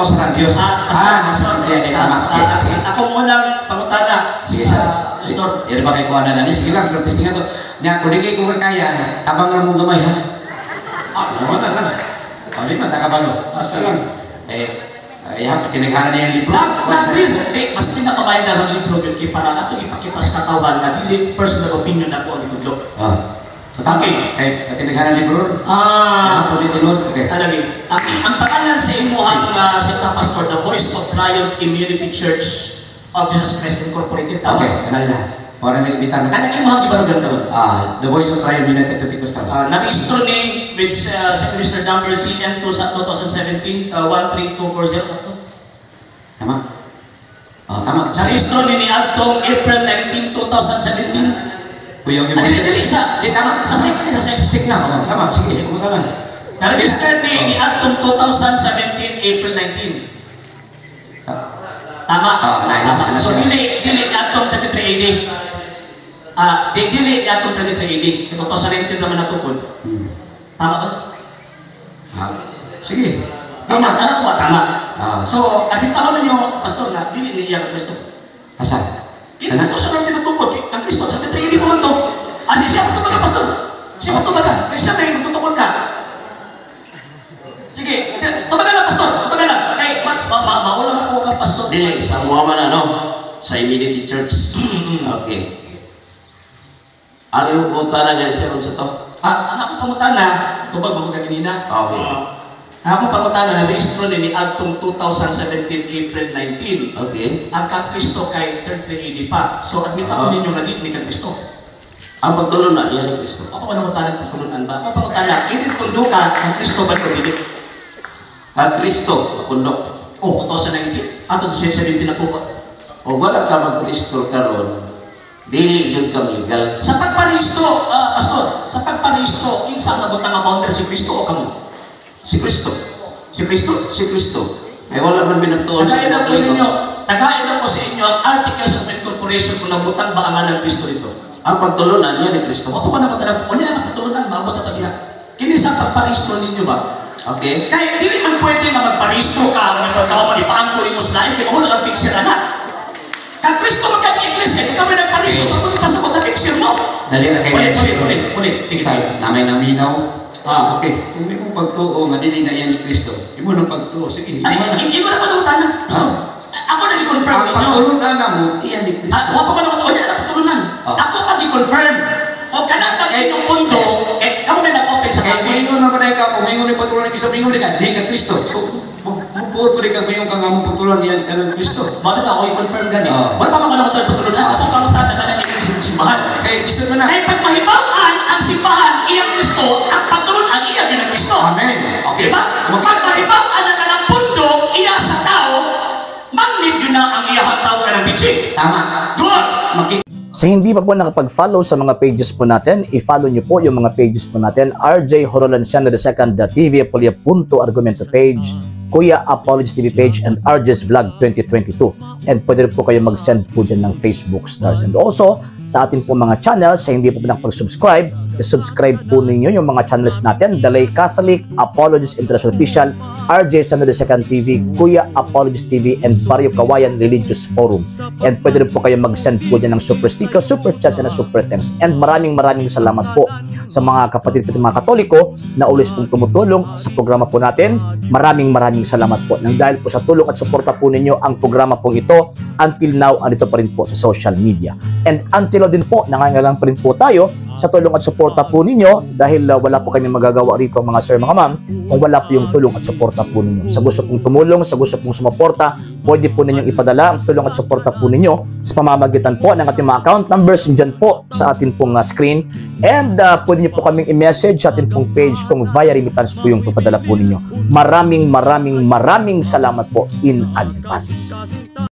Gawas sa Dios. Ah, Ah, nasa Biblia ni, tama. Okay, sige. Akong unang pangutana. Sige, sir. Pastor. Yan ba kay kuha na nani? Sige lang, testing to. Nya, kung di kay kung kaya, tabang lang mong gamay, ha? Ah, wala lang. O, di ba, takabalo. Basta lang. Eh, ay, ha, tinaghanan niya ang libro. Na reason, di, mas pinakamayo na ang libro yun kay para atong ipakita sa katawan na dili personal opinion ako ang gitudlo. Ah. So, tama. Okay. Kay, tinaghanan libro. Ah, Ah, po tinud. Okay. Alam ni, ang pangalan sa imuhang sa pastor, The Voice of Triumph Immunity Church of Jesus Christ Incorporated. Tama? Okay, kanal na. Wala na ibitan. Kanang imuhang gibarugan karon? Ah, The Voice of Triumph United Pentecostal. Na-rehistro ni with Register number CN2 sa 2017 13240, sakto. Tama? Oh, tama. Na-rehistro ni adtong April 19, 2017. Kuya, yung Ano, dili sa Di, tama. Sa SEC, sa SEC, Sik na. Oh, tama. Sige, pumunta na. Na-register ni adtong 2017 April 19. Tama. Ah, na, Tama. na So siya. Dili dili adtong 33 AD. Ah, di dili adtong 33 AD. Kay 2019 naman natukod. Tama ba? Ah, sige. Tama. Tama. Alam ko ba? Tama. Ah. So, abitaw ninyo, Pastor, na dili niya kang Kristo. Asa? Dili na to sa natin tukod. Ang Kristo, 33 AD pa man to. Ah, si siya mo ka, Pastor. Siya mo ka. Kaya siya may magtutukod ka. Sige, tubaga lang, Pastor. Tubaga lang. Kay, ma, ma, ma, mauna mo kang Pastor. Dili, sa Muhammad ano, sa Immunity Church. Okay. Ano yung pangutana nga siya sa to? Ah, ang akong pangutana, tubag mo ka ganina. Okay. Ah, ang akong pangutana, na-rehistro ni adtong 2017 April 19. Okay. Ang kang Kristo kay 33 AD pa. So, admit ako ninyo nga di ni kang Kristo. Ang pagtulunan, yan ni Kristo. Ako pa nangutana pagtulunan ba? Ako pangutana, kini pundo ka, ang Kristo ba ko dili? Ang Kristo, pundo. Oh, 2019. Ato 2017 na po. O wala ka mag-Kristo karon, dili yun ka legal. Sa pagparehistro, Pastor, sa pagparehistro, kinsa ang nabutang nga founder, si Kristo o kamo? Si Kristo. Si Kristo? Si Kristo. Kaya wala man binagtuon sa Tagain na po Katoliko. Ninyo, tagain na po sa inyo ang Articles of Incorporation kung nabutang ba ang ngalan Kristo dito. Ang pagtulunan, yan ni Kristo. Opo ko na matanag, o niya ang pagtulunan, maabot na tabiha. Kini sa pagparehistro ninyo ba? Okay? Kaya dili man pwede nga magparehistro ka, nga pagkahuman ipaangko nimo sa lain, kay mahulog ang picture ana. Kang Kristo man ka ng iglesia, ikaw may nagparehistro, sa kung ipasabot na picture mo. Dali na kay Ulit, ulit, ulit, ulit. Sige, sige. Namay naminaw. Ah. Okay. Kung imong pagtuo nga dili na yan ni Kristo, imo nang pagtuo. Sige, Ay, imo na. ikaw na ko nangutana. So, ako na i-confirm Ang ninyo. pagtulunan na mo, iyan ni Kristo. Ah, wa pa ko naman, o na pagtulunan. Ah. Ako ang i-confirm. O kanang pag inyong pundo, eh, kamo na nag-open sa Kay kapoy. moingon na ba ka, kung moingon ni patuloy ni Kristo, moingon ni ka, di ka Kristo. So, mubuot po di ka, moingon ka nga mo patuloy niyan ka ng Kristo. Bakit ako i-confirm gani? Ah. Wala pa man ko naman pagtulunan. Ah. Ako pangutana kanang inyong simbahan. Kay isod mo na. Kay pag mahibaw-an ang simbahan, iyang Kristo, ang pagtulunan, iya gyud ang Kristo. Amen. Okay. Diba? Pag mahibaw-an ang kanang pundo, iya sa tao, manmid yun na ang iyahang tao kanang bitsi. Tama. Good! Makita Sa hindi pa po nakapag-follow sa mga pages po natin, i-follow nyo po yung mga pages po natin. RJ Horolanciano II, TV Apolia Punto Argumento page, Kuya Apologies TV page, and RJ's Vlog 2022. And pwede rin po kayo mag-send po dyan ng Facebook stars. And also, sa atin po mga channels, sa hindi po po nakapag-subscribe, i-subscribe po ninyo yung mga channels natin. Dalay Catholic, Apologies International Official, RJ Sano II TV, Kuya Apologies TV, and Barrio Kawayan Religious Forum. And pwede rin po kayo mag-send po dyan ng super sticker, super chats, and super thanks. And maraming maraming salamat po sa mga kapatid po mga Katoliko na always pong tumutulong sa programa po natin. Maraming maraming salamat po. Nang dahil po sa tulong at suporta po ninyo ang programa pong ito, until now, andito pa rin po sa social media. And until now din po, nangangailangan pa rin po tayo sa tulong at suporta po ninyo dahil wala po kami magagawa rito, mga sir, mga ma'am, kung wala po yung tulong at suporta po ninyo. Sa gusto pong tumulong, sa gusto pong sumuporta, pwede po ninyong ipadala ang tulong at suporta po ninyo sa pamamagitan po ng ating mga account numbers dyan po sa ating pong screen. And pwede niyo po kaming i-message sa ating pong page kung via remittance po yung papadala po ninyo. Maraming maraming maraming salamat po in advance.